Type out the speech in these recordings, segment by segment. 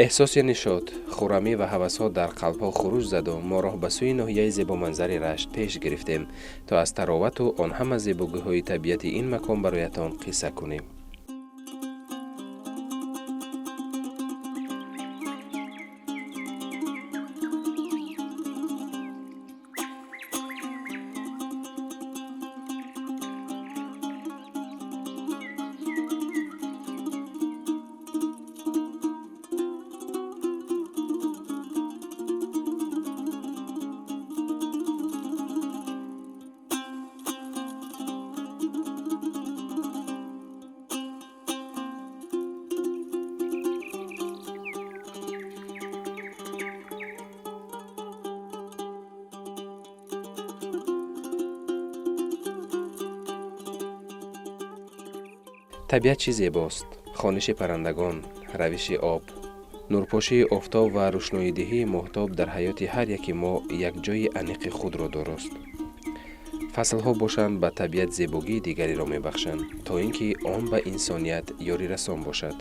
Эҳсоси нишот, хуррамӣ ва ҳавасҳо дар қалбҳо хуруҷ заду мо роҳ ба сӯи ноҳияи зебоманзари Рашт пеш гирифтем, то аз таровату он ҳама зебогиҳои табиати ин макон бароятон қисса кунем. Табиат чӣ зебост: хониши паррандагон, равиши об, нурпошии офтоб ва рӯшноидиҳии моҳтоб дар ҳаёти ҳар яки мо як ҷойи аниқи худро дорост. Фаслҳо бошанд, ба табиат зебогии дигареро мебахшанд, то ин ки он ба инсоният ёрирасон бошад.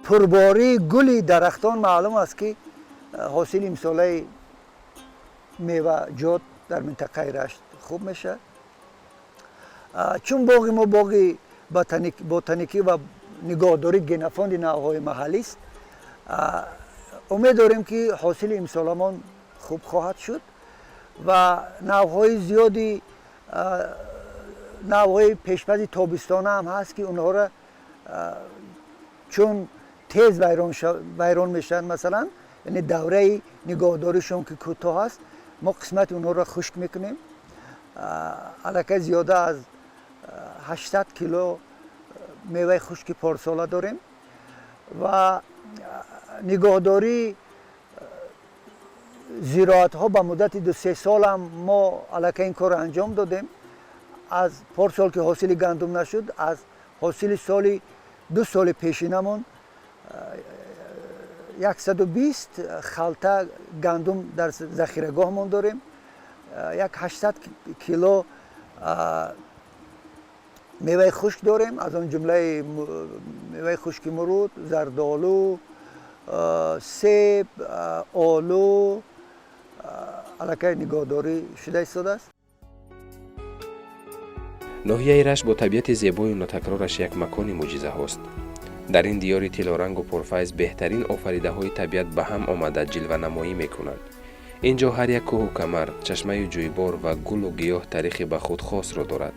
Пурбории гули дарахтон маълум аст, ки ҳосили имсолаи меваҷот дар минтақаи Рашт хуб мешавад. Чун боғи мо боғи ботаникӣ ва нигоҳдории генофонди навъҳои маҳаллист, умед дорем, ки ҳосили имсоламон хуб хоҳад шуд ва навъҳои зиёди навъҳои пешпази тобистона ҳам ҳаст, ки онҳоро чун тез вайрон мешаванд, масалан, яъне давраи нигоҳдоришон ки кӯтоҳ аст, мо қисмати онҳоро хушк мекунем. Аллакай зиёда аз 800 кило меваи хушки порсола дорем ва нигоҳдории зироатҳо ба муддати 2-3 солам мо аллакай ин корро анҷом додем. Аз порсол, ки ҳосили гандум нашуд, аз ҳосили соли 2 соли пешинамон 120 халта гандум дар захирагоҳмон дорем, як 800 кило меваи хушк дорем, аз он ҷумлаи меваи хушки муруд, зардолу, себ, олу аллакай нигоҳдорӣ шуда истодааст. Ноҳияи Рашт бо табиати зебою нотакрораш як макони мӯъҷизаҳост. Дар ин диёри тиллорангу пурфайз беҳтарин офаридаҳои табиат ба ҳам омада ҷилванамоӣ мекунанд. Ин ҷо ҳар як кӯҳу камар, чашмаю ҷӯйбор ва гулу гиёҳ таърихи ба худ хосро дорад.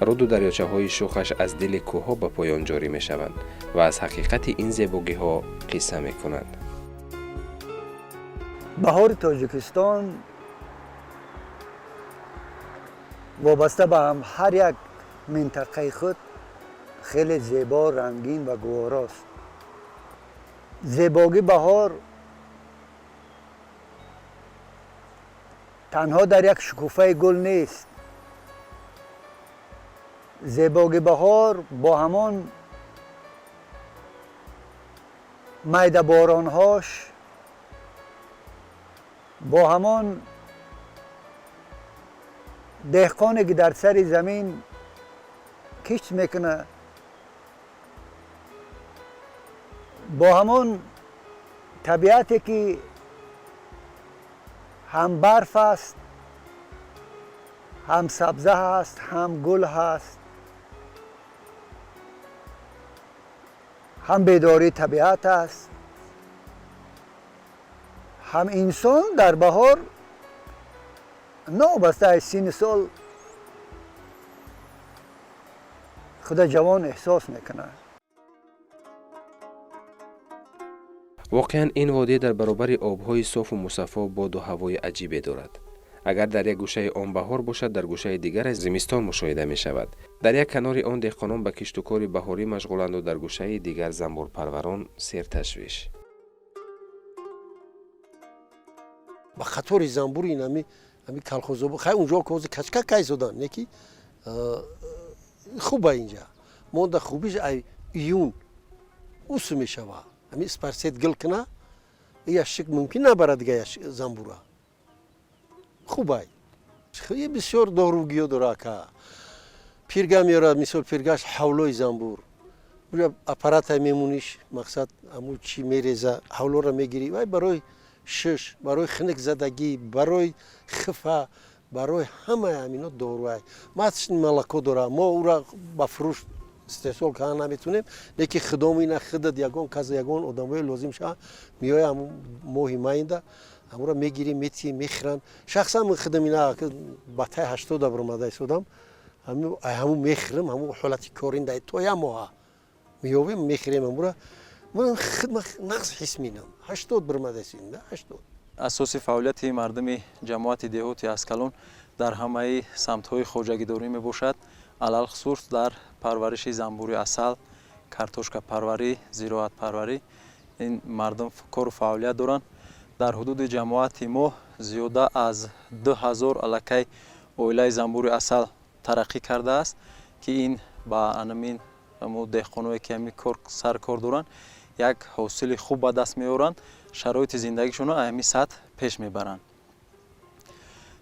Руду дарёчаҳои шухаш аз дили кӯҳҳо ба поён ҷорӣ мешаванд ва аз ҳақиқати ин зебогиҳо қисса мекунанд. Баҳори Тоҷикистон вобаста ба ҳар як минтақаи худ хеле зебо, рангин ва гуворост. Зебогӣ баҳор танҳо дар як шукуфаи гул нест. Зебогӣ баҳор бо ҳамон майдаборонҳош, бо ҳамон деҳқоне, ки дар сари замин кишт мекунад, бо ҳамон табиате, ки ҳам барф аст, ҳам сабза ҳаст, ҳам гул ҳаст, ҳам бедории табиат аст, ҳам инсон дар баҳор новобаста аз синни сол худа ҷавон эҳсос мекунад. Воқеан, ин водӣ дар баробари обҳои софу мусаффо боду ҳавои аҷибе дорад. Агар дар як гӯшаи он баҳор бошад, дар гӯшаи дигараш зимистон мушоҳида мешавад. Дар як канори он деҳқонон ба киштукори баҳорӣ машғуланду дар гӯшаи дигар занбурпарварон серташвиш. Ба қатори занбури инами ами колхозо хай унҷо кози качка кай зодан неки хуба. Инҷа монда хубиш ай июн усу мешава, ами эспарсет гил кина, яшик мумкин набарад дига занбура хубай. Бисёр доругиё дора ака. Пирга меорад, мисол пиргаш ҳавлои замбур. Уҷа аппарата мемониш, мақсад ҳамун чӣ мереза, ҳавлоро мегирӣ. Вай барои шиш, барои хунукзадагӣ, барои хифа, барои ҳамаи ҳамино доруай. Маточный молоко дора. Мо ура ба фурӯш истеҳсол кардан наметунем, лекин худом ина худат ягон кас, ягон одамое лозим шава, меоя ҳамун моҳи майинда ҳамура мегирем, метиҳем, мехӯранд. Шахсан ман худам ина ба таи 80 баромада истодам, ҳамун мехӯрам, ҳамун ҳолати коринда то як моҳа меёбем, мехӯрем ҳамура. Ман худ нағз ҳис менам. 80 баромада истодам, 80. Асоси фаъолияти мардуми ҷамоати деҳоти Аскалон дар ҳамаи самтҳои хоҷагидорӣ мебошад, алалхусус дар парвариши замбури асал, картошкапарварӣ, зироатпарварӣ. Ин мардум кору фаъолият доранд. Дар ҳудуди ҷамоати мо зиёда аз 2000 аллакай оилаи замбури асал тараққӣ кардааст, ки ин ба анамин деҳқоное ки ҳамин кор саркор доранд, як ҳосили хуб ба даст меоранд, шароити зиндагишонро ҳамин сатҳ пеш мебаранд.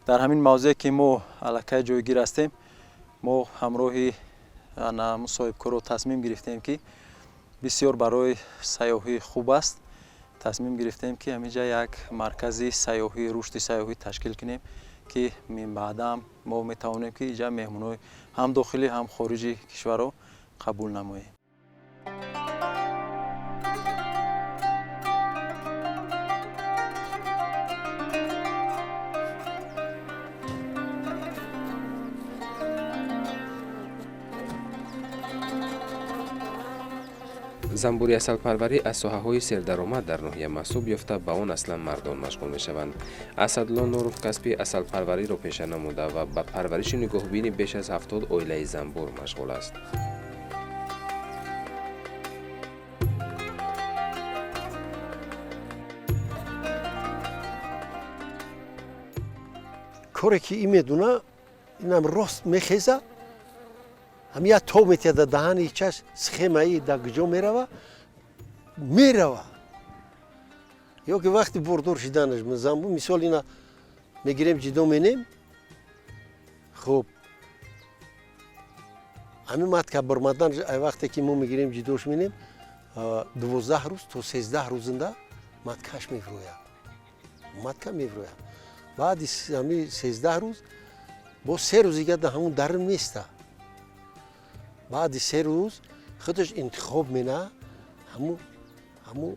Дар ҳамин мавзее ки мо аллакай ҷойгир ҳастем, мо ҳамроҳи соҳибкорро тасмим гирифтем, ки бисёр барои сайёҳӣ хуб аст. Тасмим гирифтем, ки ҳаминҷа як маркази сайёҳӣ, рушди сайёҳӣ ташкил кунем, ки минбаъдам мо метавонем, ки инҷа меҳмонҳои ҳам дохилӣ, ҳам хориҷи кишварро қабул намоем. Замбури асалпарварӣ аз соҳаҳои сердаромад дар ноҳия маҳсуб ёфта, ба он аслан мардон машғул мешаванд. Асадулло Нуров касби асалпарвариро пеша намуда ва ба парвариши нигоҳубини беш аз 70 оилаи замбур машғул аст. Коре ки ин медуна, инам рост мехеза, ҳам як тоб метиҳад дар даҳани чаш, схемаи дар куҷо мерава, мерава. Ё ки вақти бордор шиданаш замбур, мисол ина мегирем, ҷидо менем. Хуб, ҳамин матка бармадан, ай вақте ки мо мегирем, ҷидош менем, 12 рӯз то 13 рӯзинда маткаш мефурӯяд, матка мефурӯяд. Баъди ҳамин 13 рӯз бо 3 рӯз дига дар ҳамун дарун места. Баъди 3 рӯз худаш интихоб мена ҳамун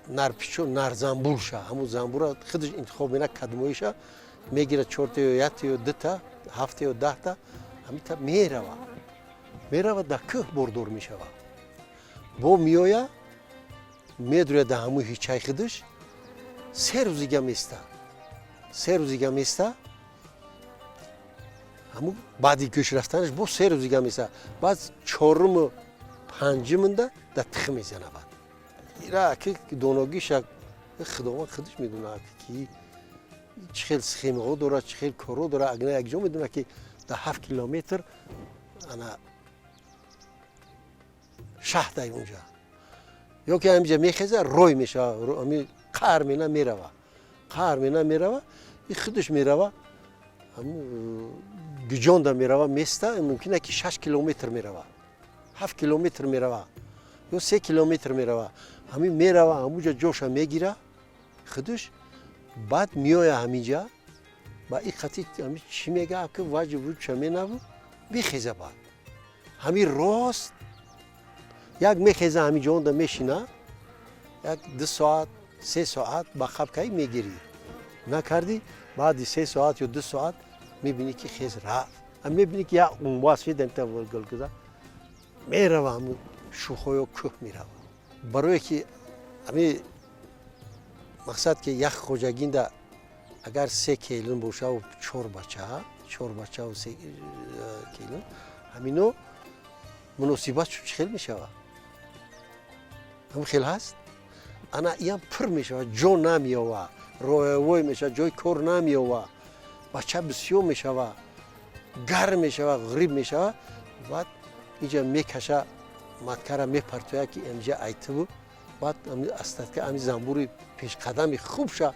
нарпичо, нарзамбурша, ҳамун замбура худаш интихоб мена, кадмоиша мегирад, 4та ё 1та ё 2та, 7та ё 10та, ҳамита мерава, мерава, дар кӯҳ бордор мешава. Бо меоя, медуря дар ҳамун ҳичаи худаш, 3 рӯз дига места, 3 рӯз дига места. Ҳамун баъди гӯш рафтанаш бо 3 рӯз дига места. Баъд 4-уму 5-умунда дар тихм мезанавад. Ира ки доногиша Худованд худаш медонад, ки чӣ хел схемаҳо дорад, чӣ хел корҳо дорад. Агна якҷо медонад, ки дар 7 километр ана шаҳдай унҷа. Ё ки ҳаминҷа мехеза, рой мешава, ҳамин қаҳр мена мерава, қаҳр мена мерава, и худаш мерава, гиҷонда мерава, места. Мумкин ки 6 километр мерава, 7 километр мерава ё 3 километр мерава. Ҳамин мерава, ҳамунҷа ҷоша мегира худаш, баъд меоя ҳаминҷа ба и қати ҳамин чӣ мега, ки ваҷи вуҷудша менаву мехеза. Баъд ҳамин рост як мехеза, ҳамин ҷонда мешина, 1-2 соат, 3 соат ба қабкаи мегирӣ накардӣ. Баъди 3 соат ё 2 соат мебинӣ, ки хез рафт, мебинӣ, ки як умбас фидамтагуза мерава, ҳамун шӯхоё кӯҳ мерава. Барое ки ҳамин мақсад, ки як хоҷагинда агар 3 келин бошаву 4 бача, 4 бачаву 3 келин, ҳамино муносибат чӣ хел мешавад? Ҳамин хел ҳаст. Ана иам пур мешавад, ҷо намеёвад, роҳавой мешавад, ҷои кор намеёвад, бача бисёр мешавад, гарм мешавад, ғариб мешавад. Баъд инҷа мекаша, маткара мепартояд, ки инҷа айтиву. Баъд астатка ҳамин замбури пешқадами хубша,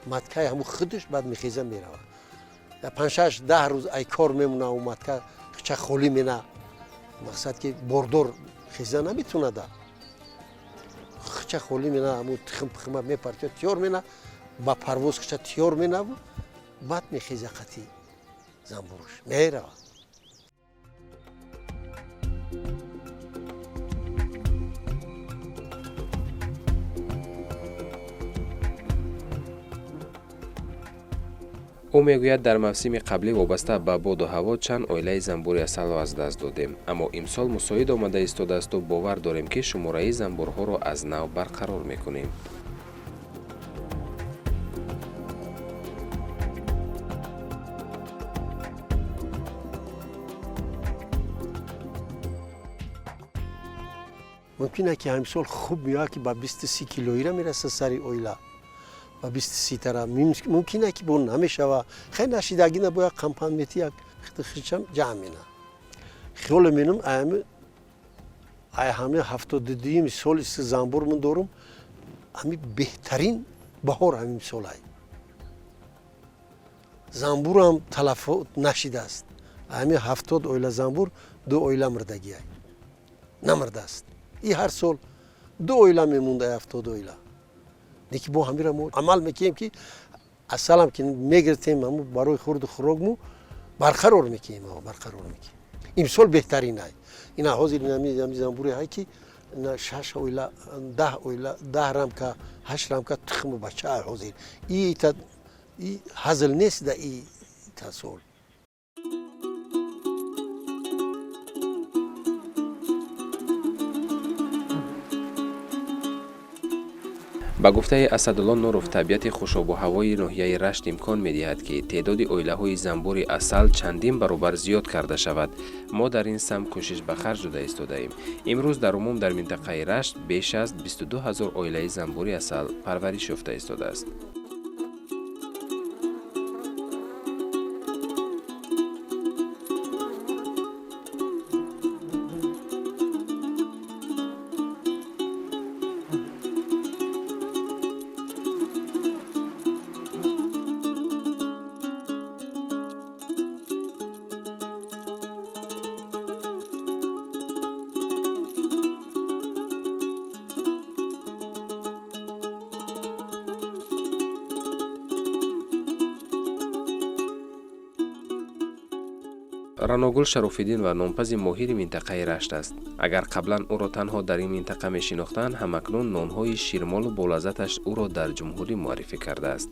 маткаи ҳамун худаш, баъд мехеза, меравад. 5-6-10 рӯз ай кор мемона, у матка хича холӣ мена, мақсад ки бордор хеза наметунада, хича холӣ мена, ҳамун тухм пухма мепартё, тиёр мена, ба парвоз хича тиёр менаву баъд мехеза, қати занбуруш мерава. Ӯ мегӯяд, дар мавсими қаблӣ вобаста ба боду ҳаво чанд оилаи занбури асалро аз даст додем, аммо имсол мусоид омада истодаасту бовар дорем, ки шумораи занбурҳоро аз нав барқарор мекунем. Мумкин ки ҳамсол хуб меояд, ки ба 20-30 килоира мерасад сари оила, ба 20-30 тара мумкин ки бо намешава. Хай, нашидагина бояд қампан мети, як хичам ҷамъ мена. Хиёле менам, аями ай ҳами 72-юми соли занбур ман дорум, ҳами беҳтарин баҳор ҳамин солай. Занбурам талафот нашидааст. Ҳами 70 оила занбур ду оила мирдагиай, намирдааст. И ҳар сол ду оила мемонда, 70 оила. Леки бо ҳамира мо амал мекунем, ки асалам ки мегиртем, ҳаму барои хурду хӯрокму барқарор мекунем, барқарор мекунем. Имсол беҳтарин ай. Ина ҳозир ҳами занбуре ҳай, ки шаш оила, 10 оила, 10 рамка, ҳашт рамка тухму бача ай ҳозир. И ҳазл нест да и та сол. Ба гуфтаи Асадулло Нуров, табиати хушобу ҳавои ноҳияи Рашт имкон медиҳад, ки теъдоди оилаҳои занбури асал чандин баробар зиёд карда шавад. Мо дар ин самт кӯшиш ба харҷ дода истодаем. Имрӯз дар умум дар минтақаи Рашт беш аз 22 ҳазор оилаи занбури асал парвариш ёфта истодааст. Раногул Шарофиддин ва нонпази моҳири минтақаи Рашт аст. Агар қаблан ӯро танҳо дар ин минтақа мешинохтанд, ҳамакнун нонҳои ширмолу болаззаташ ӯро дар ҷумҳурӣ муаррифӣ кардааст.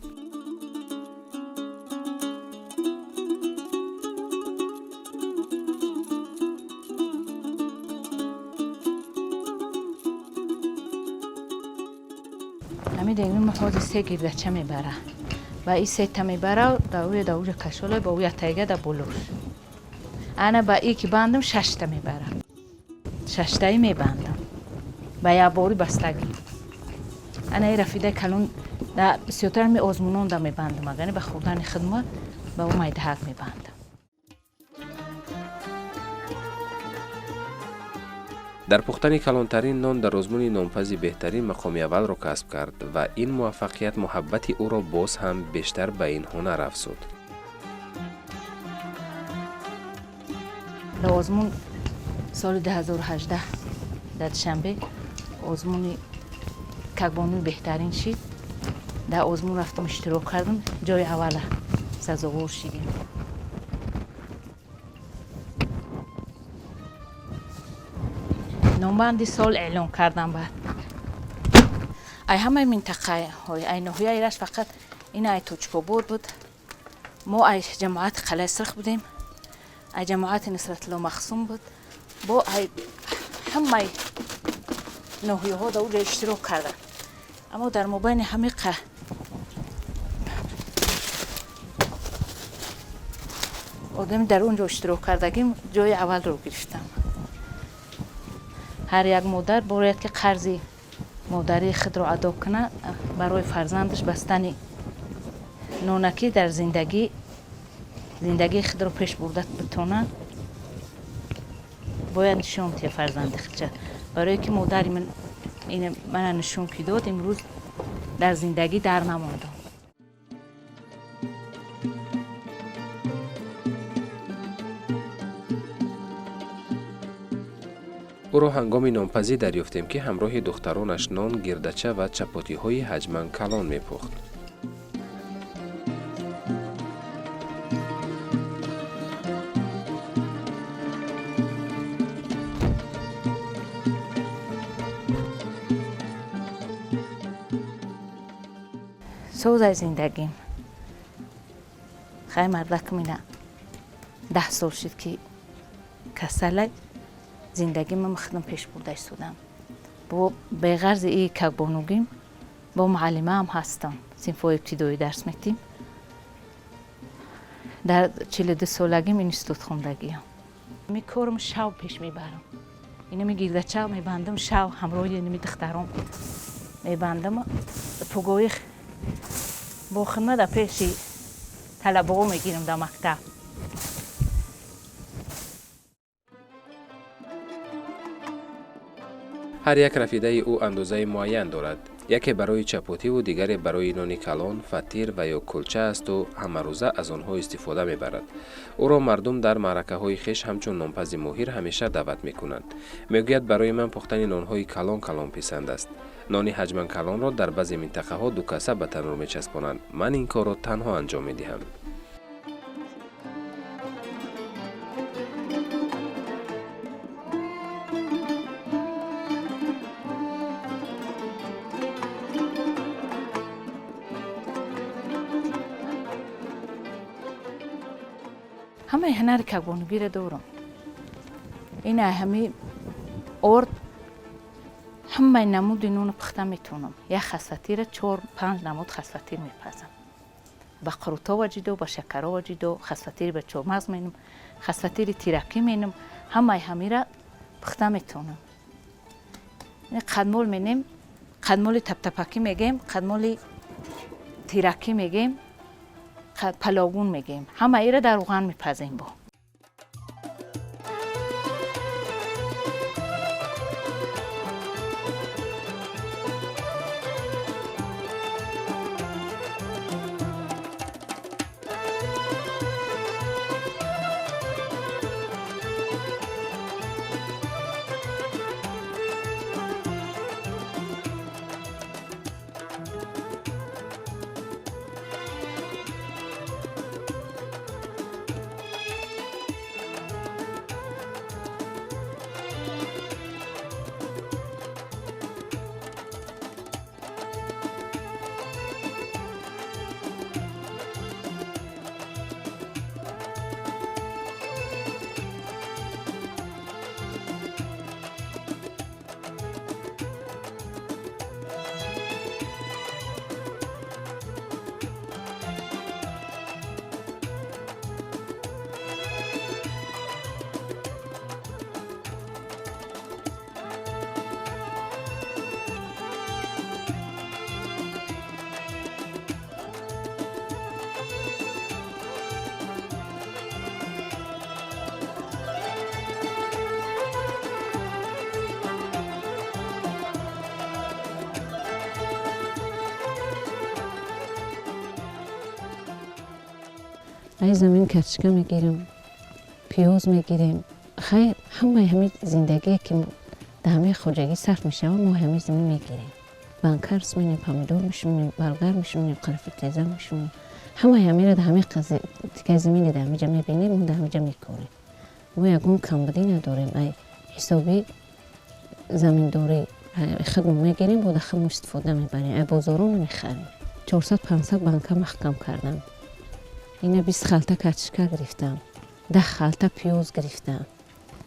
Ҳамин дегнума ҳозир се гирдача мебара, ба и сета мебара, да уя кашола, ба уя тайга да болош. Ана ба и ки бандам, шашта мебарам, шаштаи мебандам ба якбори бастагӣ. Ана и рафидаи калон бисёртар ми озмунонда мебандам, агани ба хӯрдани хидма ба ӯ майдаҳак мебандам. Дар пухтани калонтарин нон дар озмуни нонпази беҳтарин мақоми аввалро касб кард ва ин муваффақият муҳаббати ӯро боз ҳам бештар ба ин ҳунар афзуд. Дар озмун соли 2018 дар Душанбе озмуни какбонуи беҳтарин шид. Дар озмун рафтам, иштирок кардам, ҷои аввала сазовор шидем. Номбанди сол эълон кардам. Баъд ай ҳамаи минтақаҳои ай ноҳияи Рашт фақат ин ай Тоҷикобод буд. Мо ай ҷамоати Қалаи Сирх будем, ай ҷамоати Нусратулло Махсум буд. Бо ай ҳамаи ноҳияҳо дар уҷа иштирок карданд, аммо дар мобайни ҳамиқа одами дар он ҷо иштирок кардагим ҷои аввалро гирифтам. Ҳар як модар бояд ки қарзи модарии худро адо кунад барои фарзандаш, бастани нонакӣ дар зиндагӣ зиндагии худро пеш бурда битонад, бояд нишон диҳад фарзанди худша. Барое ки модари ман мана нишон ки дод, имрӯз дар зиндагӣ дар намондам. Ӯро ҳангоми нонпазӣ дарёфтем, ки ҳамроҳи духтаронаш нон, гирдача ва чапотиҳои ҳаҷман калон мепухт. Созай зиндагим. Хай, мардакам ина 10 сол шуд, ки касалай. Зиндагимам худам пеш бурда истодам. Бо беғарзи и какбонугим бо муаллимаам ҳастам, синфҳои ибтидоӣ дарс метим. Дар 42 солагим институт хондагиям. Ми корм шав пеш мебарам. Инами гирдача мебандам, шав ҳамроҳи инами духтарон мебандам. Пугоих бо хидмат дар пеши талабаҳо мегирам дар мактаб. Ҳар як рафидаи ӯ андозаи муайян дорад: яке барои чапотиву дигаре барои нони калон, фатир ва ё кулча асту ҳамарӯза аз онҳо истифода мебарад. Ӯро мардум дар маъракаҳои хеш ҳамчун нонпази моҳир ҳамеша даъват мекунанд. Мегӯяд, барои ман пухтани нонҳои калон калон писанд аст. Нони ҳаҷман калонро дар баъзе минтақаҳо дукаса ба танӯр мечаспонанд. Ман ин корро танҳо анҷом медиҳам. Ҳамаи ҳунари какбонугиро дорам. Ина ҳами орд ҳамаи намуди нону пухта метавонам. Як хасфатира чор панҷ намуд хасфатир мепазам: ба қурутова ҷидо, ба шакарова ҷидо, хасфатири ба чормағз менам, хасфатири тиракӣ менам. Ҳамаи ҳамира пухта метавонам. Қадмол менем, қадмоли таптапакӣ мегем, қадмоли тиракӣ мегем, палогун мегем. Ҳамаира дар рӯған мепазем. Бо Ай замин картошка мегирам, пиёз мегирем. Хайр, ҳамаи ҳамин зиндагие, ки дар ҳамаи хоҷагӣ сарф мешавад, мо ҳамин замин мегирем. Банкарс менем, помидор мешунем, болгар мешунем, қарфи теза мешунем. Ҳамаи ҳамира дар ҳамин тикаи замине дар ҳамиҷа мебинем, мо дар ҳамиҷа мекорем. Мо ягон камбудӣ надорем. Ай ҳисоби заминдорӣ худмо мегирем, бо дар худмо истифода мебарем. Ай бозоро намехарем. 400-500 банка маҳкам кардам. Ина 20 халта картошка гирифтам, 10 халта пиёз гирифтам.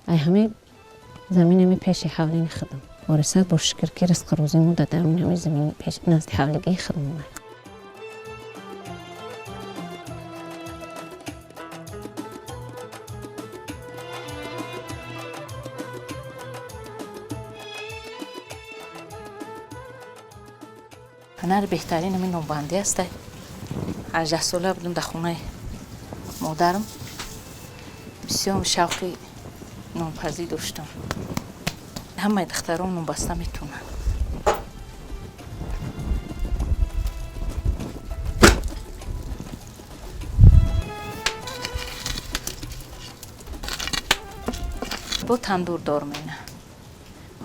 Ай ҳамин заминами пеши ҳавлини худам. Орисад бо шукр, ки ризқу рӯзӣ мо дар даруни ҳамин замини пеш назди ҳавлигии худам омад. Ҳунари беҳтарин ҳамин нонбандӣ аст. 18 сола будам, дар хонаи модарам бисёр шавқи нонпазӣ доштам. Ҳамаи духтарон нонбаста метавонанд. Бо тандурдор мена.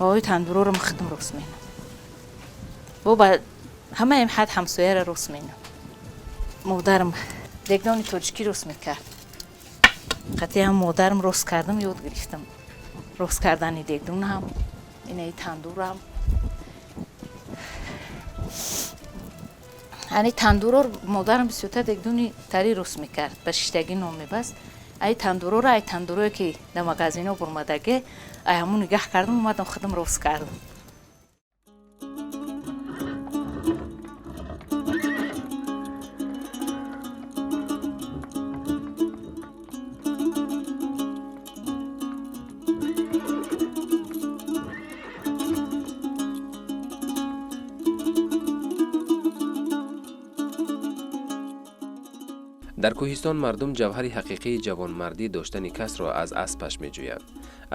Ҳои тандуроро худам рост менам. Бо ба ҳамаем ҳад ҳамсояро рост менам. Модарам дегдони тоҷикӣ рост мекард. Қатъи ҳам модарам рост кардам, ёд гирифтам. Рост кардани дегдон ҳам, инаи тандурам. Ани тандуро модарам бисёртар дегдони тари рост мекард, ба шиштагӣ нон мебаст. Ай тандуроро, ай тандурое ки дар магазино бурмадаге, ай ҳамун нигаҳ кардам, омадам худам рост кардам. Дар кӯҳистон мардум ҷавҳари ҳақиқии ҷавонмардӣ доштани касро аз аспаш меҷӯянд.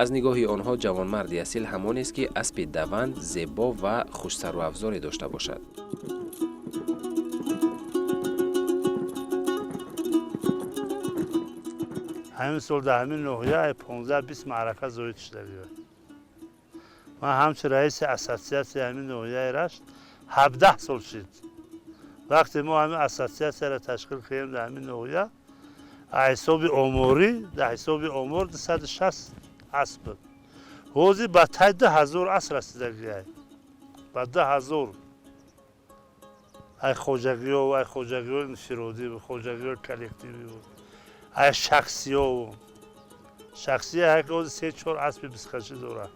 Аз нигоҳи онҳо ҷавонмарди асил ҳамонест, ки аспи даванд, зебо ва хушсару афзоре дошта бошад. Ҳамин сол дар ҳамин ноҳия 15-20 маърака зоид шуда. Ман ҳамчун раиси ассотсиатсияи ҳамин ноҳияи Рашт 17 сол шид. Вақте мо ҳамин ассотсиатсияро ташкил кардем дар ҳамин ноҳия, ҳисоби оморӣ, дар ҳисоби омор 260 асп буд. Ҳозир ба тай 2000 асп расидагиай. Ба 2000. Ай хоҷагиҳо, ай хоҷагиҳои инфиродӣ, хоҷагиҳои коллективӣ, ай шахсиҳо. Шахсия ҳар ки ҳозир 3-4 аспи бизқашӣ дорад,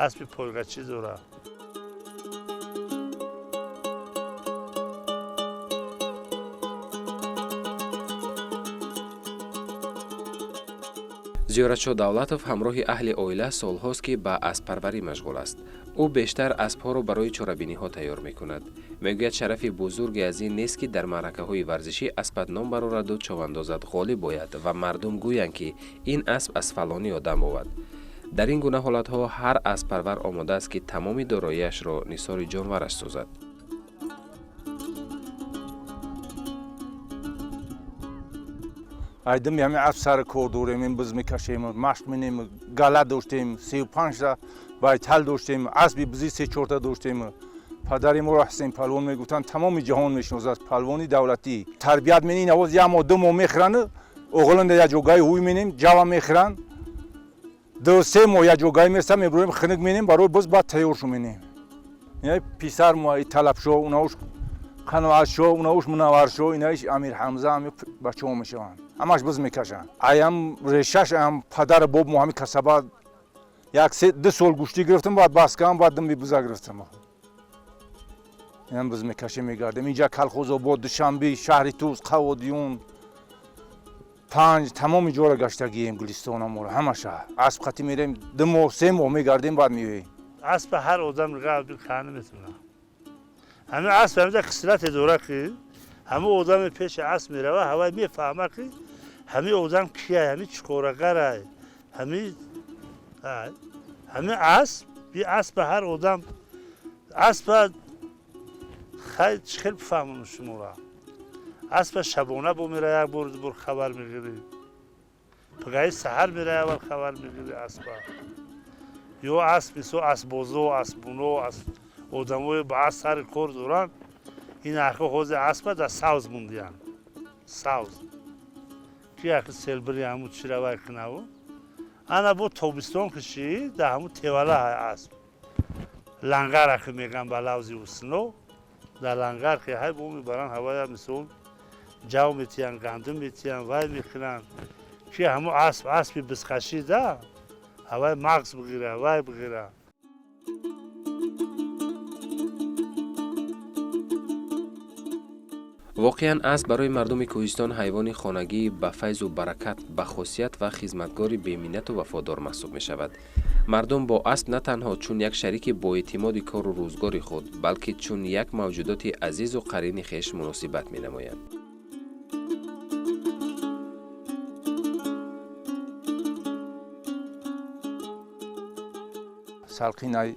аспи пойгачӣ дорад. Зиёратшо Давлатов ҳамроҳи аҳли оила солҳост, ки ба асппарварӣ машғул аст. Ӯ бештар аспҳоро барои чорабиниҳо тайёр мекунад. Мегӯяд, шарафи бузурге аз ин нест, ки дар маъракаҳои варзишӣ аспат ном барораду човандозат ғолиб ояд ва мардум гӯянд, ки ин асп аз фалонӣ одам овад. Дар ин гуна ҳолатҳо ҳар асппарвар омодааст, ки тамоми дороияшро нисори ҷонвараш созад. Айдим ҳамин асп сари кор дорем, ин биз мекашем, машқ менем, гала доштем, 35та байтал доштем, аспи бизи 3-4та доштем. Падари моро Ҳусейн Палвон мегуфтанд, тамоми ҷаҳон мешиносад, палвони давлатӣ. Тарбият менем, ин авоз як моҳ, 2 моҳ мехӯранд, оғланда як ҷогаи ҳуй менем, ҷава мехӯранд. 2-3 моҳ як ҷогаи места мебурем, хунук менем, барои боз баъд тайёршу менем. Писар мо Талабшо, унаош Қаноатшо, унаош Мунавваршо, инаиш Амир Ҳамза, ҳами бачаҳо мешаванд. Ҳамаш биз мекашанд. Аям решаш, аям падари боб мо ҳами касаба 1-2 сол гӯштӣ гирифтам, баъд бас кардам, баъд димби биза гирифтам. Инам биз мекашем, мегардем. Инҷа Калхозобод, Душанбе, шаҳри Туз, Қаводиюн, Панҷ, тамоми ҷоро гаштагием, Гулистона моро, ҳамаша. Асп қатӣ мерем, 2 моҳ, 3 моҳ мегардем, баъд меоем. Аспа ҳар одам нигаҳ кана метавонад. Ҳамин асп ҳамида хислате дорад, ки ҳамин одаме пеши асп мерава, ҳавай мефаҳмад, ки ҳамин одам кияй, ҳамин чикорагарай, ҳамин асп, би аспа ҳар одам, аспа хай чӣ хел бифаҳмонам шуморо. Аспа шабона бо мера як бор, ду бор хабар мегирӣ. Пагаи саҳар мера аввал хабар мегирӣ аспа. Ё асп мисол аспбозо, аспбуно, одамое ба асп сари кор доранд, ин ахи ҳозир аспа дар савз мондиянд. Савз. Ки ахи селбири ҳамун чира вай кунаву. Ана бо тобистон киши, дар ҳамун тевала ҳай асп. Лангар ахи меган ба лавзи усно. Дар лангар ки ҳай бо мебаранд ҳавая мисол ҷав метиҳанд, гандум метиҳанд, вай мекунанд. Ки ҳамун асп, аспи бизқашӣ да, ҳавай мағз бигира, вай бигира. Воқеан асп барои мардуми кӯҳистон ҳайвони хонагии ба файзу баракат, ба хосият ва хизматгори беминнату вафодор маҳсуб мешавад. Мардум бо асп на танҳо чун як шарики боэътимоди кору рӯзгори худ, балки чун як мавҷудоти азизу қарини хеш муносибат менамоянд. Салқинай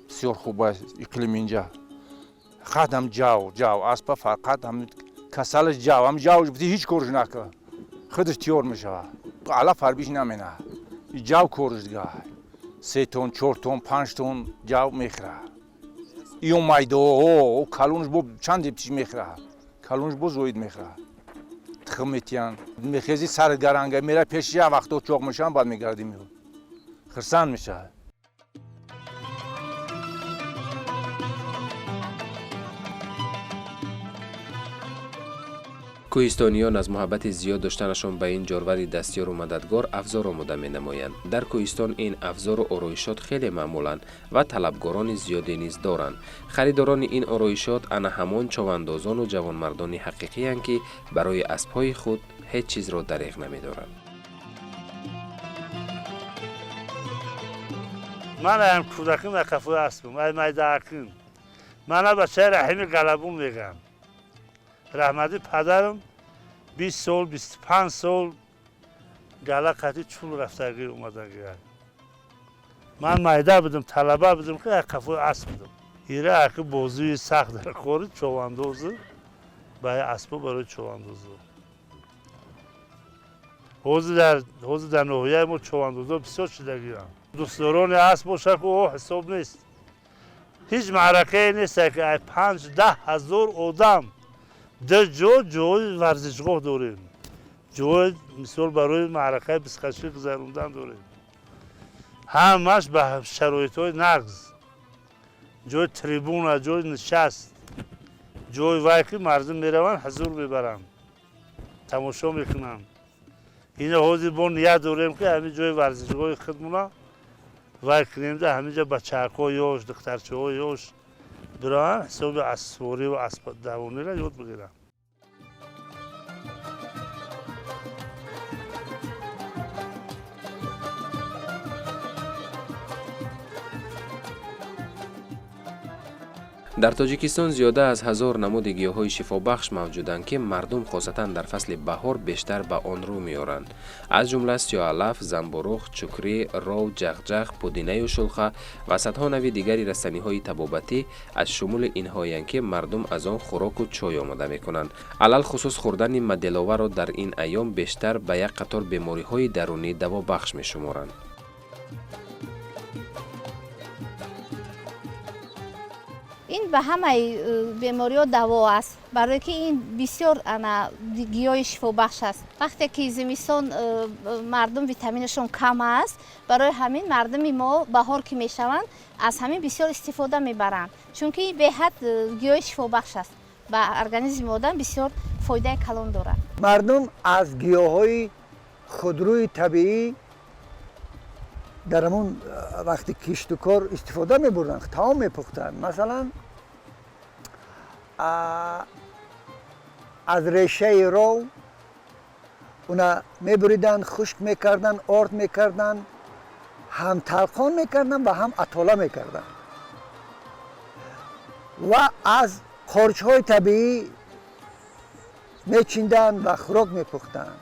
бисёр хуб аст иқлим инҷа. Фақат ҳам ҷав, ҷав, аспа фақат ҳам касалаш ҷав, ҳам ҷавш бити ҳеҷ корш накард. Худаш тиёр мешавад. Алаф фарбиш намена. Ҷав корш дига. 3 тон, 4 тон, 5 тон ҷав мехӯрад. Ё майдаҳо, калонш бо чанд птиш мехӯрад, калонш бо зоид мехӯрад. Тухм метиҳанд, мехези сари гаранга мера пеши як вақто чоқ мешаванд, баъд мегардӣ меояд. Хирсанд мешавад. Кӯҳистониён аз муҳаббати зиёд доштанашон ба ин ҷорвари дастёру мададгор афзор омода менамоянд. Дар кӯҳистон ин афзору ороишот хеле маъмуланд ва талабгорони зиёде низ доранд. Харидорони ин ороишот ана ҳамон човандозону ҷавонмардони ҳақиқиянд, ки барои аспҳои худ ҳеҷ чизро дареғ намедоранд. Ман аям кӯдаким қафои аспам, ай майдааким. Мана бачаи Раҳими Галабун мегӯям. Раҳмати падарам 20 сол, 25 сол гала қати чул рафтагӣ омадагӣ. Ман майда будам, талаба будам, ки қафои асп будам. Ира аки бозуи сахт дар кори човандозу, ба аспо барои човандозу. Ҳозир дар ноҳияи мо човандозо бисёр шудагианд. Дӯстдорони асп бошад, ки о ҳисоб нест. Ҳеҷ маъракае нест, ки ай 5-10 ҳазор одам ду ҷо ҷои варзишгоҳ дорем. Ҷои мисол барои маъракаи бизқашӣ гузарондан дорем. Ҳамаш ба шароитҳои нағз. Ҷои трибуна, ҷои нишаст, ҷои вай ки мардум мераванд, ҳузур мебаранд, тамошо мекунанд. Ина ҳозир бо ният дорем, ки ҳамин ҷои варзишгоҳи худмона вай кунем, да ҳамин ҷо бачаҳо ёш, духтарчаҳо ёш бираванд, ҳисоби аспсуворӣ ва аспдавониро ёд бигиранд. Дар Тоҷикистон зиёда аз 1000 намуди гиёҳҳои шифобахш мавҷуданд, ки мардум хосатан дар фасли баҳор бештар ба он рӯ меоранд. Аз ҷумла сиёҳалаф, замбуруғ, чукрӣ, ров, ҷағҷағ, пудинаю шулха ва садҳо нави дигари растаниҳои табобатӣ аз шумули инҳоянд, ки мардум аз он хӯроку чой омода мекунанд. Алалхусус хӯрдани маделоваро дар ин айём бештар ба як қатор бемориҳои дарунӣ давобахш мешуморанд. Ин ба ҳамаи бемориҳо даво аст, барое ки ин бисёр гиёҳи шифобахш аст. Вақте ки зимистон мардум витаминашон кам аст, барои ҳамин мардуми мо баҳор ки мешаванд, аз ҳамин бисёр истифода мебаранд, чунки беҳад гиёҳи шифобахш аст, ба организми одам бисёр фоидаи калон дорад. Мардум аз гиёҳҳои худрӯи табиӣ дар ҳамон вақти кишту кор истифода мебурданд, таом мепухтанд. Масалан, аз решаи ров уна мебуриданд, хушк мекарданд, орд мекарданд, ҳам талқон мекарданд ва ҳам атола мекарданд. Ва аз қорчҳои табиӣ мечинданд ва хӯрок мепухтанд.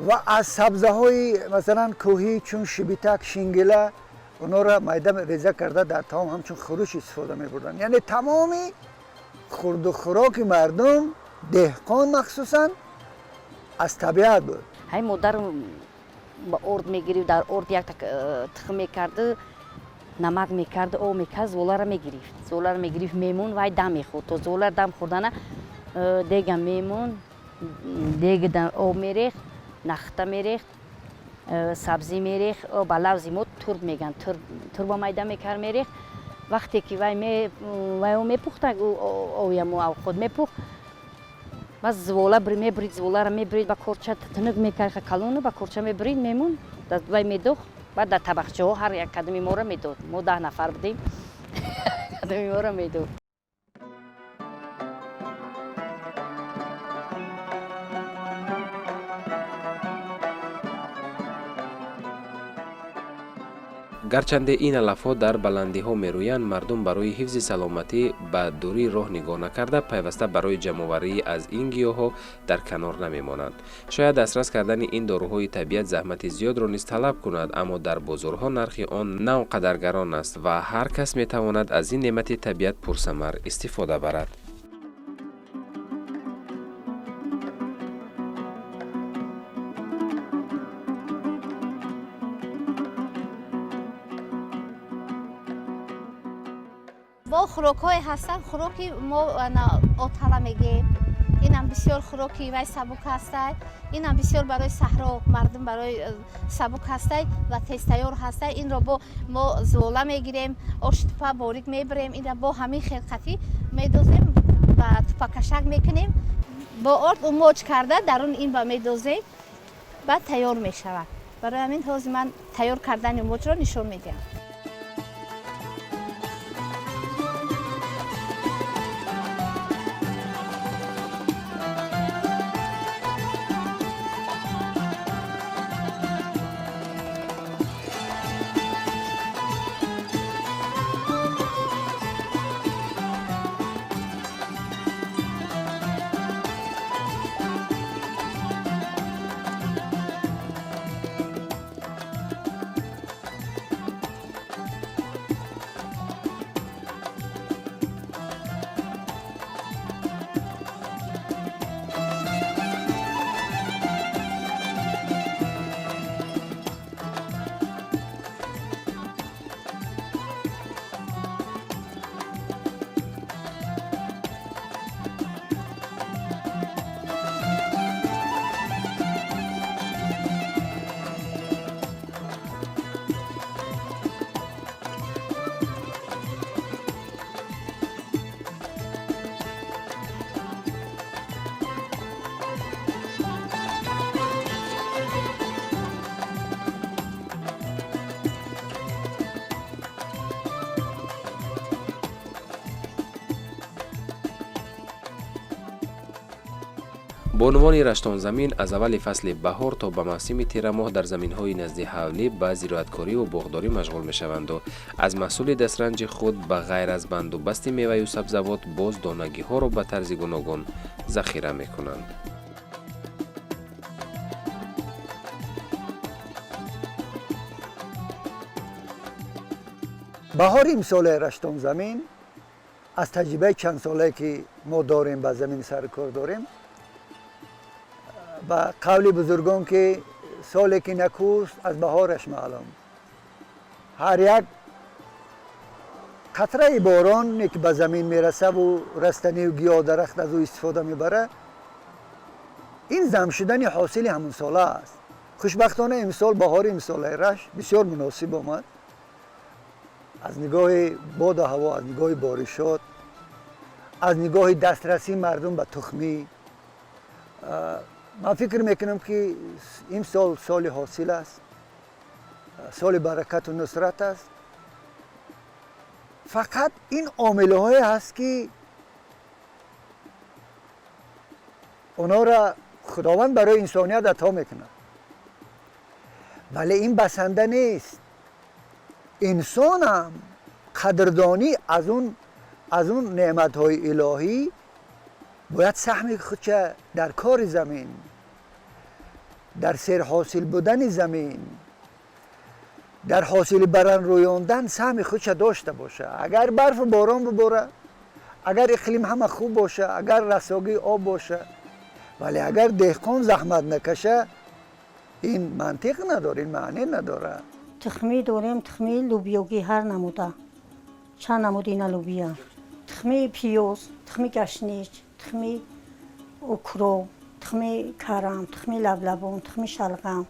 Ва аз сабзаҳои масалан кӯҳӣ чун шибитак, шингила онҳоро майда реза карда дар таом ҳамчун хӯриш истифода мебурданд. Яъне тамоми хурду хӯроки мардум, деҳқон махсусан, аз табиат буд. Ҳай модарам ба орд мегирифт, дар орд як тухм мекард, намак мекард, об мекард, золаро мегирифт. Золаро мегирифт, мемон, вай дам мехӯрд. То золаро дам хӯрдана дега мемон, дега об мерехт, нахта мерехт, сабзӣ мерехт, ба лавзи мо турб мегӯянд, турба майда мекард, мерехт. Вақте ки вай мепухт, ояму авход мепухт, баъд звола мебурид, зволаро мебурид, ба корча тунук мекард, калону ба корча мебурид, мемон, вай медохт, баъд дар табақчаҳо ҳар як кадами моро медод. Мо 10 нафар будем, кадами моро медод. Гарчанде ин алафҳо дар баландиҳо мерӯянд, мардум барои ҳифзи саломатӣ ба дурии роҳ нигоҳ накарда, пайваста барои ҷамъоварӣ аз ин гиёҳҳо дар канор намемонанд. Шояд дастрас кардани ин доруҳои табиат заҳмати зиёдро низ талаб кунад, аммо дар бозорҳо нархи он на он қадар гарон аст ва ҳар кас метавонад аз ин неъмати табиат пурсамар истифода барад. Бо хӯрокҳое ҳастанд, хӯроки мо отала мегӯем. Инам бисёр хӯроки вай сабук ҳастай. Инам бисёр барои саҳро мардум барои сабук ҳастай ва тезтайёр ҳастай. Инро бо мо зуола мегирем, оши тупа борик мебирем, инро бо ҳамин хел қатӣ медозем ва тупакашак мекунем. Бо орд умоҷ карда дарун ин ба медозем, баъд тайёр мешавад. Барои ҳамин ҳозир ман тайёр кардани умоҷро нишон медиҳам. Бонувони раштонзамин аз аввали фасли баҳор то ба мавсими тирамоҳ дар заминҳои назди ҳавлӣ ба зироаткориву боғдорӣ машғул мешаванду аз маҳсули дастранҷи худ ба ғайр аз банду басти меваю сабзавот боз донагиҳоро ба тарзи гуногун захира мекунанд. Баҳори имсолаи раштонзамин аз таҷрибаи чандсолае ки мо дорем, ба замин сарукор дорем, ба қавли бузургон ки соле ки накӯст аз баҳораш маълум. Ҳар як қатраи бороне ки ба замин мерасаву растанию гиёҳ дарахт аз ӯ истифода мебарад, ин зам шудани ҳосили ҳамонсола аст. Хушбахтона имсол баҳори имсолаи Рашт бисёр муносиб омад. Аз нигоҳи боду ҳаво, аз нигоҳи боришот, аз нигоҳи дастрасии мардум ба тухмӣ. Ман фикр мекунам ки имсол соли ҳосил аст, соли баракату нусрат аст. Фақат ин омилҳое ҳаст ки онҳоро худованд барои инсоният ато мекунад, вале ин басанда нест. Инсонам қадрдонӣ аз он неъматҳои илоҳӣ бояд саҳми худша дар кори замин, дар серҳосил будани замин, дар ҳосили баран рӯёндан саҳми худша дошта боша. Агар барфу борон бибора, агар иқлим ҳама хуб боша, агар расогии об боша, вале агар деҳқон заҳмат накаша, ин мантиқ надора, ин маъне надора. Тухмӣ дорем, тухмии лӯбиёгӣ ҳар намуда, чанд намуд ина лӯбия, тухмии пиёз, тухми гашнич, тухми укроп, тухми карам, тухми лаблабон, тухми шалғам,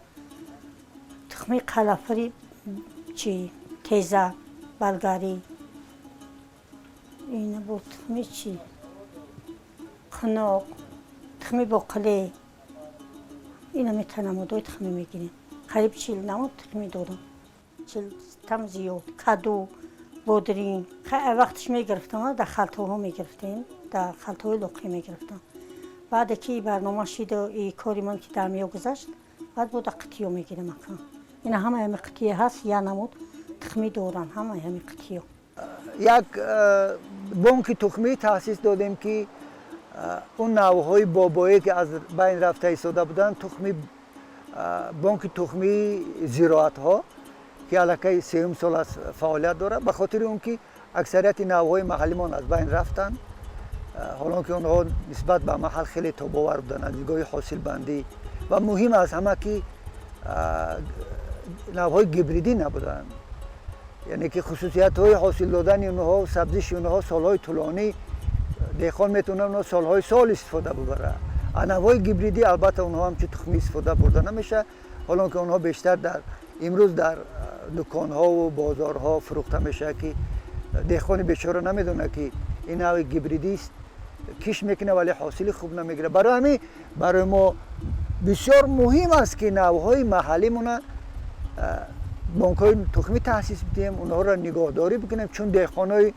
тухми қалафари чи теза балгарӣ, ина бо тухми чи қиноқ, тухми боқиле, ина метанамудои тухмӣ мегирем. Қариб 40 намуд тухмӣ дорам, 40 там зиёд. Каду, бодринг вақташ мегирифтам, дар халтаҳо мегирифтем, дар халтаҳои лоқӣ мегирифтам. Баъде ки барнома шиду и кори ман ки дар миё гузашт, баъд бо дар қитиё мегирам ака. Ина ҳамаи ҳами қития ҳаст, я намуд тухмӣ доранд ҳамаи ҳами қитиё. Як бонки тухмӣ таъсис додем ки он навъҳои бобоие ки аз байн рафта истода буданд, тухми бонки тухмии зироатҳо ки аллакай сеюм сол аст фаъолият дорад, ба хотири он ки аксарияти навъҳои маҳаллимон аз байн рафтанд, ҳолон ки онҳо нисбат ба маҳал хеле тобовар буданд аз нигоҳи ҳосилбандӣ ва муҳим аз ҳама ки навъҳои гибридӣ набуданд. Яъне ки хусусиятҳои ҳосил додани онҳо, сабзиши онҳо солҳои тӯлонӣ, деҳқон метавонад онҳо солҳои сол истифода бибарад. А навъҳои гибридӣ, албатта, онҳо ҳамчун тухмӣ истифода бурда намешавад, ҳолон ки онҳо бештар дар имрӯз дар дуконҳову бозорҳо фурӯхта мешавад, ки деҳқони бечора намедонад, ки ин навъи гибридист, киш мекунад, вале ҳосили хуб намегирад. Барои ҳамин барои мо бисёр муҳим аст, ки навъҳои маҳаллимона бонкҳои тухмӣ таъсис бидиҳем, онҳоро нигоҳдорӣ бикунем, чун деҳқонҳои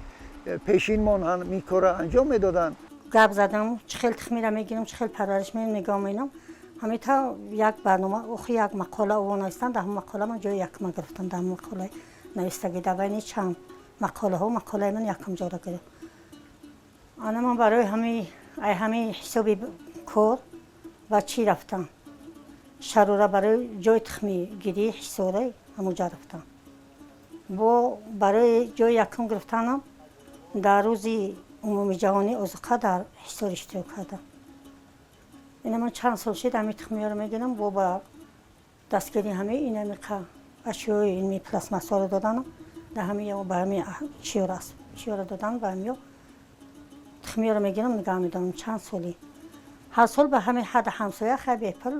пешинмон ҳам ин корро анҷом медоданд. Гап задам, чӣ хел тухмиро мегирам, чӣ хел парвариш менам, нигоҳ менам. Ҳамита як барнома, охи як мақола ово навистам. Дар ҳамон мақола ман ҷои якума гирифтам. Дар ҳамон мақолаи навистагӣ дар байни чанд мақолаҳо мақолаи ман якум ҷоро гирифт. Ана ман барои ҳами ай ҳами ҳисоби кор ба чӣ рафтам? Шарора, барои ҷои тухмигирии Ҳисора, ҳамонҷа рафтам. Бо барои ҷои якум гирифтанам дар рӯзи умумиҷаҳонии озуқа дар Ҳисор иштирок кардам. Ина ман чанд сол шид ҳами тухмиёро мегирам. Бо ба дастгирии ҳами инамиқа ашёи илми пластмассҳоро доданам, дар ҳами ба ҳами чиёро чиёро додан, ба ҳамиё тухмиёро мегирам, нигаҳ медорам чанд солӣ. Ҳар сол ба ҳами ҳадда ҳамсоя хай бепул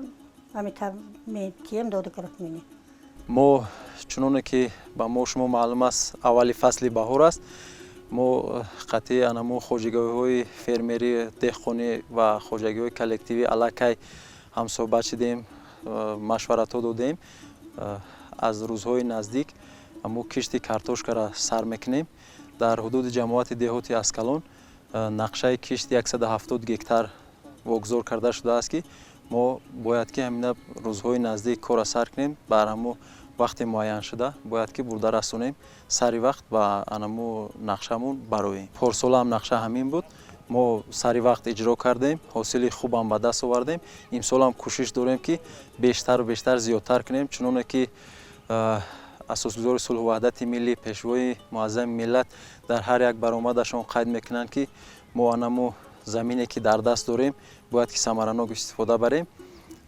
ҳамита метием, доду гирифт менем. Мо, чуноне ки ба мо шумо маълум аст, аввали фасли баҳор аст. Мо қатъи анамо хоҷагиҳои фермерӣ, деҳқонӣ ва хоҷагиҳои коллективӣ аллакай ҳамсӯҳбат шудем, машваратҳо додем. Аз рӯзҳои наздик мо кишти картошкаро сар мекунем. Дар ҳудуди ҷамоати деҳоти Аскалон нақшаи кишти 170 гектар вогузор карда шудааст, ки мо бояд ки ҳамина рӯзҳои наздик корро сар кунем. Бар ҳамо вақти муайяншуда бояд ки бурда расонем, сари вақт ба анаму нақшамон бароем. Порсола ҳам нақша ҳамин буд, мо сари вақт иҷро кардем, ҳосили хубам ба даст овардем. Имсолам кӯшиш дорем, ки бештару бештар зиёдтар кунем, чуноне ки асосгузори сулҳу ваҳдати миллӣ, пешвои муаззами миллат дар ҳар як баромадашон қайд мекунанд, ки мо анаму замине ки дар даст дорем, бояд ки самаранок истифода барем.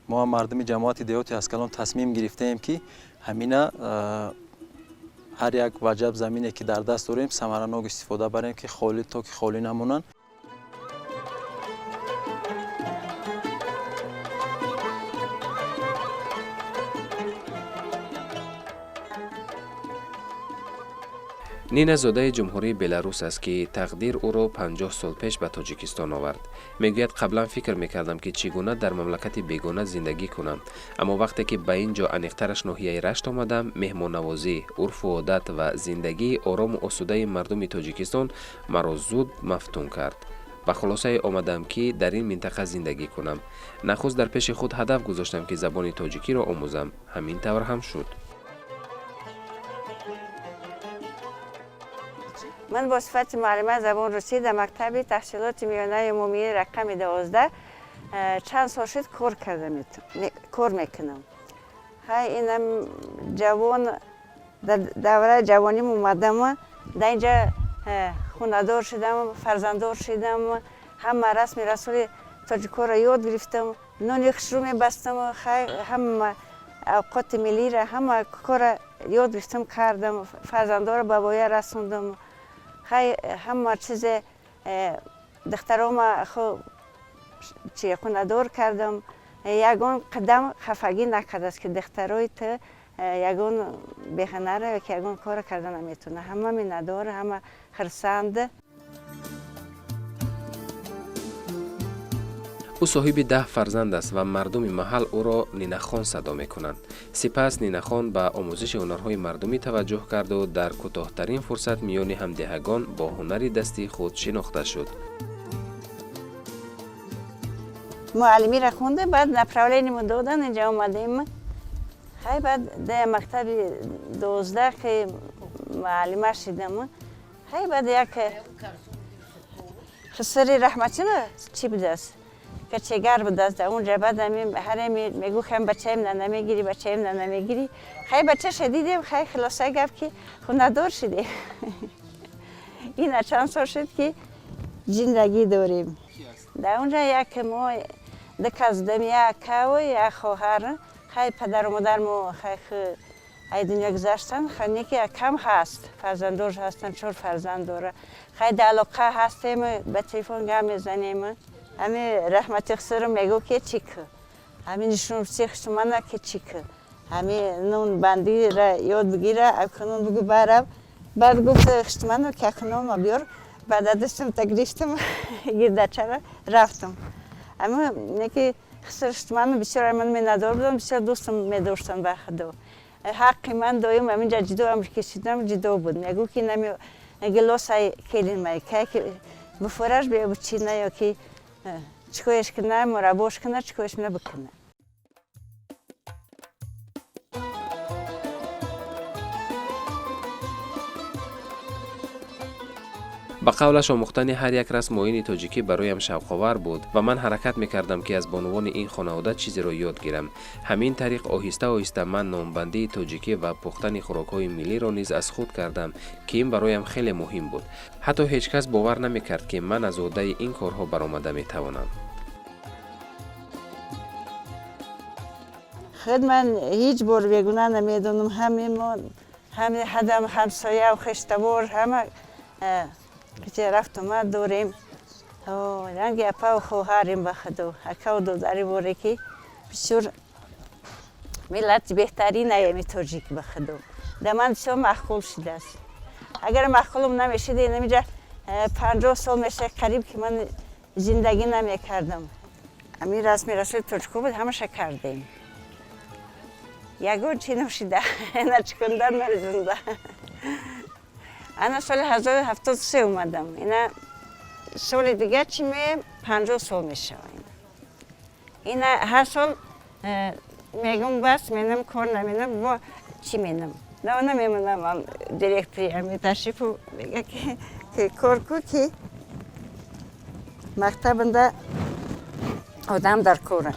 Мо ҳам мардуми ҷамоати деҳоти Аскалон тасмим гирифтаем, ки ҳамина ҳар як ваҷаб замине ки дар даст дорем, самаранок истифода барем, ки холӣ то ки холӣ намонанд. Нина зодаи Ҷумҳурии Беларус аст, ки тақдир ӯро 50 сол пеш ба Тоҷикистон овард. Мегӯяд, қаблан фикр мекардам, ки чӣ гуна дар мамлакати бегона зиндагӣ кунам, аммо вақте ки ба ин ҷо, аниқтараш ноҳияи Рашт омадам, меҳмоннавозӣ, урфу одат ва зиндагии орому осудаи мардуми Тоҷикистон маро зуд мафтун кард. Ба хулосае омадам, ки дар ин минтақа зиндагӣ кунам. Нахуст дар пеши худ ҳадаф гузоштам, ки забони тоҷикиро омӯзам. Ҳамин тавр ҳам шуд. Ман бо сифати муаллима забон русӣ дар мактаби таҳсилоти миёнаи умумии рақами 12 чанд сол шуд кор карда кор мекунам. Ҳай, инам ҷавон, дар давраи ҷавоним омадам, дар инҷа хонадор шудам, фарзанддор шудам, ҳама расми расули тоҷикҳоро ёд гирифтам, нони хушрӯ мебастам. Хай, ҳама авқоти миллиро, ҳама кора ёд гирифтам, кардам, фарзандҳоро ба воя расондам. Хай, ҳама чизе духтарома чи хонадор кардам. Ягон қадам хафагӣ накардааст, ки духтарои ту ягон беҳунара ё ки ягон корро карда наметавона. Ҳама миннатдор, ҳама хурсанд. Ӯ соҳиби 10 фарзанд аст ва мардуми маҳал ӯро Нинахон садо мекунанд. Сипас Нинахон ба омӯзиши ҳунарҳои мардумӣ таваҷҷӯҳ карду дар кӯтоҳтарин фурсат миёни ҳамдеҳагон бо ҳунари дастии худ шинохта шуд. Муаллимиро хондем, баъд направлениемо додан, инҷа омадем. Хай, баъд да мактаби 12 ки муаллима шидам. Хай, баъд як хусури раҳматино чӣ будааст, качегар будааст дар унҷа. Баъд ҳареми мегӯхам, бачаем на намегирӣ, бачаем на намегирӣ. Хай, бачаша дидем. Хай, хулоса гап, ки хонадор шудем. Ина чанд сол шуд, ки зиндагӣ дорем дар унҷа. Як мо ду кас будем, як акаву як хоҳар. Хай, падару модармо хай Ай дунё гузаштан, хай ки кам ҳаст, фарзанддор ҳастан, чор фарзанд дора. Хай дар алоқа ҳастем, ба телефон гап мезанем. Ҳами раҳмати хусуро мегӯ ки чӣ ку, ҳами нишонси хушмана ки чӣ ку, ҳами нун бандира ёд бигира, акнун бугу барав. Баъд гуфт хуштману ки акнун биёр. Баъд дастам та гирифтам гирдачара рафтам. Ами неки хусур бисёр ман менадор будам, бисёр дӯстам медоштам ба худо. Ҳаққи ман доим ҳаминҷа ҷидо ам кишидам, ҷидо буд. Мегӯ ки нами гилосай келин май, кай ки буфураш биё бучина ё ки чикоеш кина, мурабош кина, чикоеш кина бикуна. Ба қавлаш, омӯхтани ҳар як расму оини тоҷикӣ бароям шавқовар буд ва ман ҳаракат мекардам, ки аз бонувони ин хонавода чизеро ёд гирам. Ҳамин тариқ оҳиста оҳиста ман нонбандии тоҷикӣ ва пухтани хӯрокҳои миллиро низ аз худ кардам, ки ин бароям хеле муҳим буд. Ҳатто ҳеҷ кас бовар намекард, ки ман аз ӯҳдаи ин корҳо баромада метавонам. Худ ман ҳеҷ бор бегуна намедонам. Ҳаме мо, ҳаме ҳадам ҳамсояу хештабор ҳама рафтумад дорем. Ранги апау хоҳарем ба худо, акау додари боре ки бисёр миллати беҳтаринаями тоҷик ба худо. Да ман бисёр маъқул шудааст. Агар маъқулум намешуд, инамиҷа 50 сол меша қариб ки ман зиндагӣ намекардам. Ҳамин расми расули тоҷико буд, ҳамаша кардем. Ягон чи ношида, начкунда нарезунда. Ана соли 1073 омадам. Ина соли дигар чи меем, 50 сол мешава. Ина ҳар сол мегум бас менам, кор наменам, бо чӣ менам? На намемонам. Директори ами ташрифу мега ки кор ку, ки мактабында одам дар кора.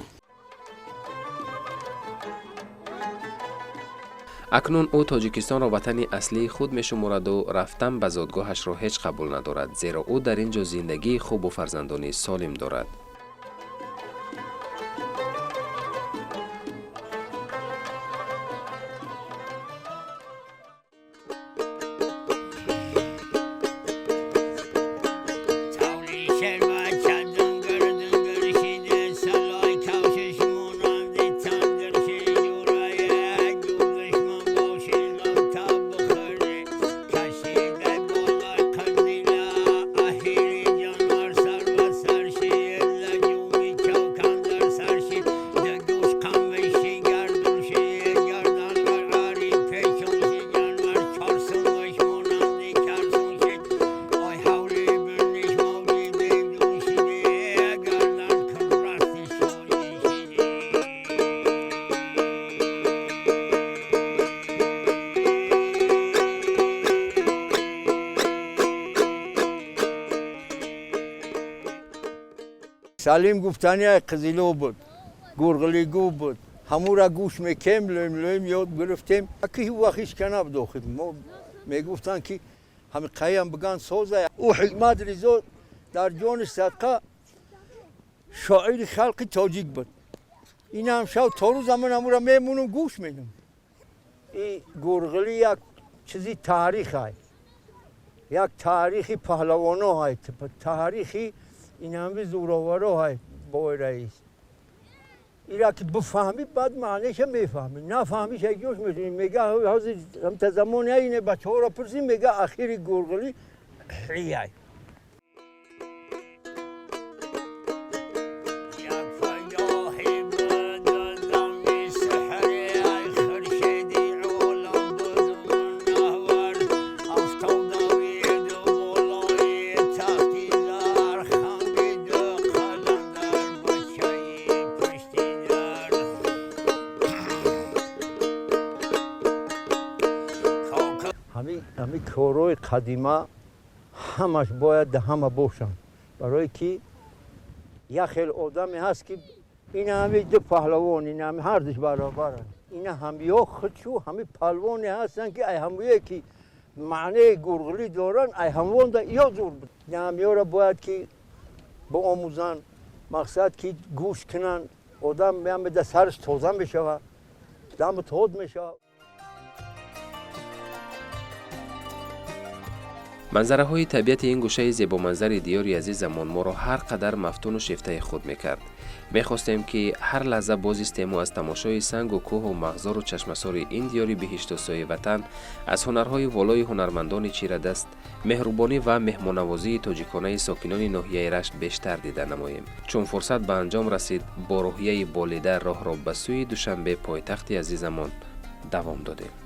Акнун ӯ Тоҷикистонро ватани аслии худ мешумораду рафтан ба зодгоҳашро ҳеҷ қабул надорад, зеро ӯ дар ин ҷо зиндагии хубу фарзандони солим дорад. Салим гуфтани Қизило буд, Гурғилигӯ буд. Ҳамура гӯш мекем, лӯем лӯем ёд гирифтем. Ки вақт ҳеч ка набуд охир. Мо мегуфтанд ки ҳами қаям биган соза. Ӯ Ҳикмат Ризо дар ҷони садқа шоири халқи тоҷик буд. Инам шав то рӯз ман ҳамура мемонам, гӯш медам. И Гурғили як чизи таърих ай. Як таърихи паҳлавоно ай, таърихи инами зӯроваро ҳай бой раис. Ира ки бифаҳмӣ, баъд маънеша мефаҳмӣ. Нафаҳмиш якҷош метавонӣ. Мега ҳозир ҳамта замоне ине бачаҳоро пурсӣ, мега ахири Гурғили ҳияй. Ҳами корҳои қадима ҳамаш бояд ҳама бошанд, барое ки як хел одаме ҳаст ки ина ҳами ду паҳлавон, ина ҳами ҳардуш баробаранд. Ина ҳамиё худшу ҳами палвоне ҳастанд ки ай ҳамое ки маънеи Гурғилӣ доранд, ай ҳамвонда ё зур буд. Ина ҳамиёро бояд ки биомӯзанд, мақсад ки гӯш кунанд. Одам меамеда сараш тоза мешавад, даму тод мешавад. Манзараҳои табиати ин гӯшаи зебоманзари диёри азизамон моро ҳар қадар мафтуну шефтаи худ мекард. Мехостем, ки ҳар лаҳза боз истему аз тамошои сангу кӯҳу мағзору чашмасори ин диёри биҳиштосои ватан, аз ҳунарҳои волои ҳунармандони чирадаст, меҳрубонӣ ва меҳмоннавозии тоҷиконаи сокинони ноҳияи Рашт бештар дида намоем. Чун фурсат ба анҷом расид, бо рӯҳияи болида роҳро ба сӯи Душанбе, пойтахти азизамон, давом додем.